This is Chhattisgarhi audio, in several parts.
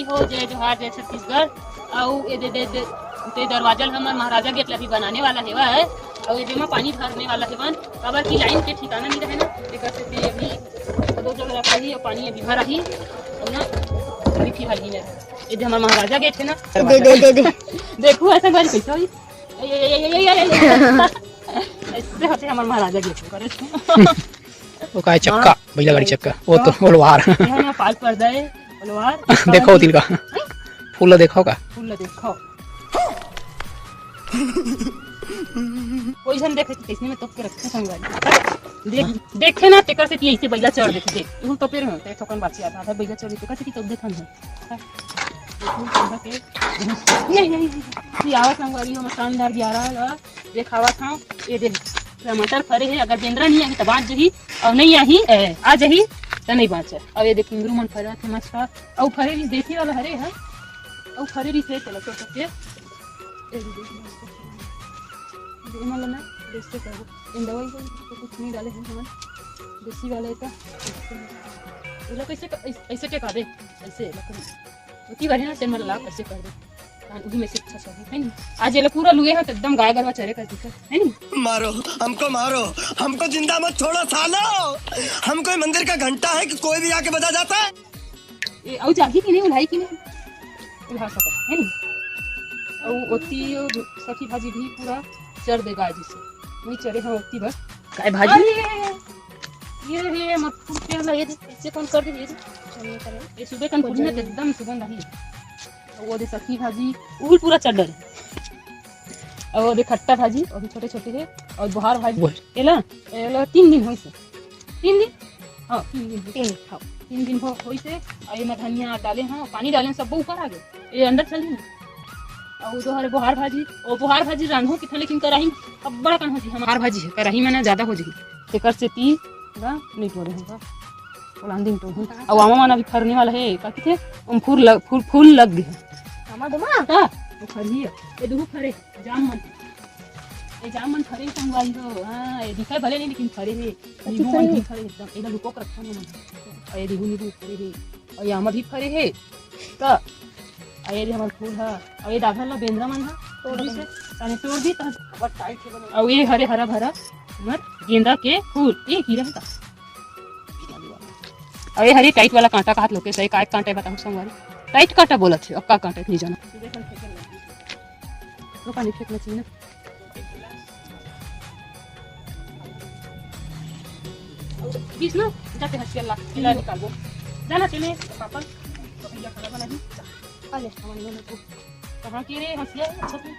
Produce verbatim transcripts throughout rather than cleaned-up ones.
हो, जय जोहार, जय छत्तीसगढ़। अउ ये दे, दे, दे, दे दरवाजा ल हमर महाराजा गेट ल भी बनाने वाला हेवय। अउ ये दे म पानी भरने वाला हेवन, काबर कि लाइन के ठिकाना नहीं रहे ना, एकर सेती अभी दो जगह रखाही अउ पानी अभी भराही। अउ ना अभी फिलहाल ही नहीं। ये दे हमर महाराजा गेट हे ना। दे, दे, दे, दे। देखो ऐसा गाड़ी कैसे होई। ऐसे होथे हमर महाराजा गेट करे। वो का है, चक्का, हाँ, बइला गाड़ी चक्का, वो तो हाँ। ओलवार। यहाँ ना पाल पर्दा है, ओलवार। देखो तिलका, फूल ला देखो का। फूल ला देखो। कोई झन देखे तो किसने में तोप के रखे संगवारी। देख, देखे ना, तेकर से कि ऐसे बइला चढ़ देखे, देख। तू तो पेड़ में, ते थोकन बाची आधा, आधा बइला चढ़ देखे, तेकर से कि तोप देखन है। नहीं, नहीं, नहीं, नहीं, आवा संगवारी, हम शानदार ग्यारह ला देखावत हव। ये देख, टमाटर फरे हे, अगर बेंदरा नहीं आही त बाँच जही, अउ नहीं आही, ए, आ जही त नहीं बाँचे। अउ ये देख, कुंदरू मन फरत हे मस्त, अउ फरे रिस देसी वाला हरे ह, अउ फरे रिस हे, चलो, तो, तो, ये, ये भी देख, मस्त फरे हे। ये मन ला ना, देसी करबो। इन दवाई को तो कुछ नहीं डाले हैं हमन, देसी वाला है तो। ये लो कैसे क-, ऐस-, ऐसे टेका दे, ऐसे लकड़ी। ओती बार है ना, तेन मन ला कैसे कर दे। धान उही में से अच्छा स्वाद है, है नी? आज ये लो पूरा लुए हैं तो एकदम गाय गरवा चरे कर दिखा, है नी? मारो, हमको मारो, हमको जिंदा मत छोड़ो सालो। हम कोई मंदिर का घंटा है कि कोई भी आके बजा जाता है? ए, अउ जागी कि नहीं, उल्हाई कि नहीं? उल्हा सकत, है नी? अउ ओती ओ सखी भाजी भी पूरा चर दे गाय जैसे। वही चरे हैं ओती बस। गाय भाजी? अरे, ये, ये मत पूछ के ना, ये दे, ऐसे कौन कर दे, ये दे। ये सुबह कन पूरी ना, एकदम सुगंध आई। वो दे सखी भाजी, वो पूरा चर डरे। अउ वो दे खट्टा भाजी, वो भी छोटे-छोटे हे, अउ बोहार भाजी। बोहार। एला, एला तीन दिन होइसे। तीन दिन? हाँ, तीन दिन होइसे। तीन, हाँ। तीन दिन हो, होइसे, अउ एमा धनिया डाले हन, पानी डाले हन, सब ऊपर आ गे। ये अंदर चल ही नहीं। अउ वो दे हरे बोहार भाजी, वो बोहार भाजी रांधो कितना, लेकिन कराही अब्बड़ कन हो जी, हमार भाजी हे, कराही में ना ज्यादा हो जी। तेकर सेती ना नहीं टोरे हन का। ओलांदी में टोहू। अउ आमा मन अभी फरने वाला हे, का किथे? उम फूल लग, फूल, फूल लग गे हे। आमा दुमा? का? वो फरही हे। ये दुहू फरे, जाम मन। ये जाम मन फरे संगवारी हो। हाँ, ये दिखाई भले नहीं, लेकिन फरे हे। नींबू मन भी फरे एकदम। एला लुको के रखा मन। अउ ये दुहू नींबू फरे हे। अउ ये आमा भी फरे हे। का? अउ ये दे हमर फूल ह, अउ ये डाढ़ा ल बेंदरा मन ह तोड़ दिस, ताने तोड़ दी त। अउ ये हरे हरा भरा हमर गेंदा के फूल, ये कीरा ह का? अउ ये हरे टाइट वाला कांटा कहत लोग के, सही काय कांटा हे बताहू संगवारी? टाइट कांटा बोलत हे, अब का कांटा हे नहीं जाना। रुका, नहीं फेंकना चाहिए ना। बीस ना, जाते हंसिया ला, ला निकालबो। जाना चले, पापा, तो भैया खाना बनाही। अरे, हमारे घर में तो कहाँ के रे हंसिया है? अच्छा से।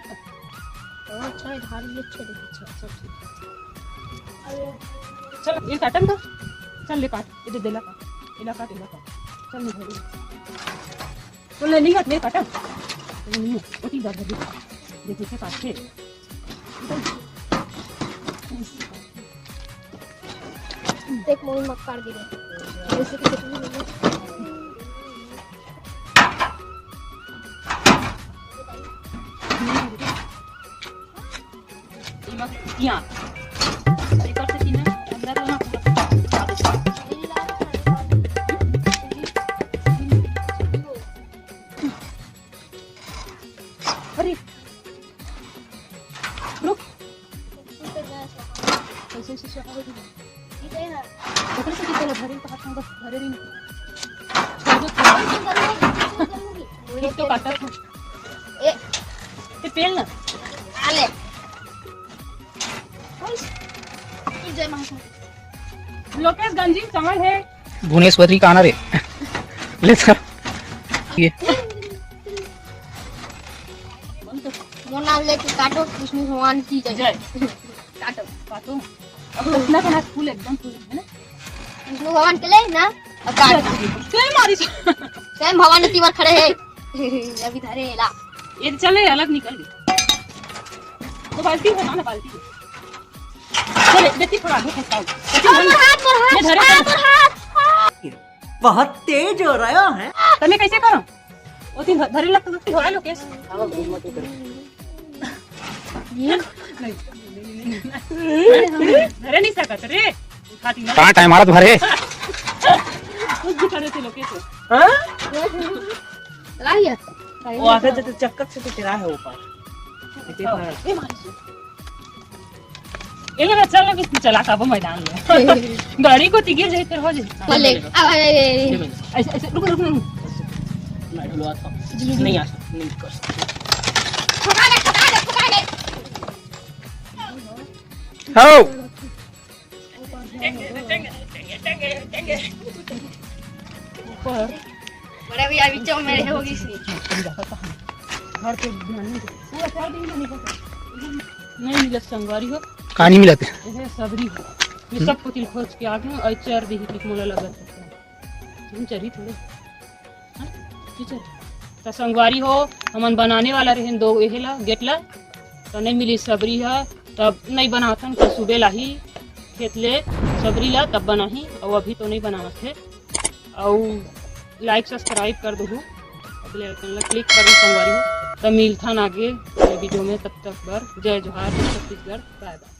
ओ, अच्छा है, धार भी अच्छा है, अच्छा, अच्छा, ठीक है। चल, ये काटन का। चल, ले काट, ये दे, देला काट, एला काट, एला काट। चल, नहीं, तो ले नहीं, ले काटा। नहीं, वो तीन बार दे। देखिए, कैसे काटते। देख, मम्मी मत काट दे रे। ऐसे तो कुछ भी नहीं है। एमा पियाज। एकर से तीन अंदर ला ना पूरा। अरे, रुक। कैसे, कैसे, कैसे? पकड़ से कितना भरे, तो हाथ में बस भरे रही। छोड़ दो, छोड़ दो। एक तो काटा था। ए। ये पेल ना। आले। जय महाकाल। लोकेश गंजी चावल है। भुवनेश्वरी का आना रे। ले सर। ये। मोर नाम लेके काटो, विष्णु भगवान की जय। जय। काटो। काटो। अब तो इतना बड़ा फूल एकदम फूल है ना? विष्णु भगवान के लिए ना? अब काट। ते मारी। स्वयं भगवान तीवर खड़े हैं। अभी धरे ला। ये चले अलग निकल गए। वो बाल्टी है ना, बाल्टी है। चले, बेटी थोड़ा आगे खसकाओ। बेटी और धर। मोर हाथ, मोर हाथ, ये धरे हाथ, कर। मोर हाथ। बहुत तेज हो रहा है। तने कैसे करो? वो तीन ध-, धरे लग तो धोआ लोकेश। नहीं। धरे नहीं सकत रे। उठा दी ना। कहाँ टाइम मारत भरे? कुछ भी करे थे लोकेश। हाँ? चला गया। वो आगे जते चक्कर से तो तेरा है वो पार। ये मार। ये ना चल ना, किसने चला का वो मैदान में। गाड़ी को तिगिर जाए फिर हो जाए। चले। अब, अब, अब, अब, ऐसे, ऐसे, रुको, रुको, रुको। मैं ढुलवा था। नहीं आ सकता, नहीं कर सकता। ठुका ले, ठुका ले, ठुका ले। हो। बड़े भैया, बीचों में होगी सी। घर पे ध्यान नहीं दे। पूरा सारा दिन नहीं पता। नहीं मिलत संगवारी हो। कहाँ नहीं मिलत? ये सबरी हो। ये सब कुछ खोज के आ गए और चर दी थी, मोला लगत है। हम चरी थोड़े। हाँ? ये चर। तो संगवारी हो, हमन बनाने वाला रहेन दो एहे ला, गेट ला। तो नहीं मिली सबरी ह, तब नहीं बनाथन, तो सुबे लाही खेत ले सबरी ला, तब बनाही। और अभी तो नहीं बनावत है। और like subscribe कर दो, bell icon ला click करो संगवारी हो। तब मिलथन आगे वीडियो में, तब तक बर जय जोहार, जय छत्तीसगढ़, bye bye।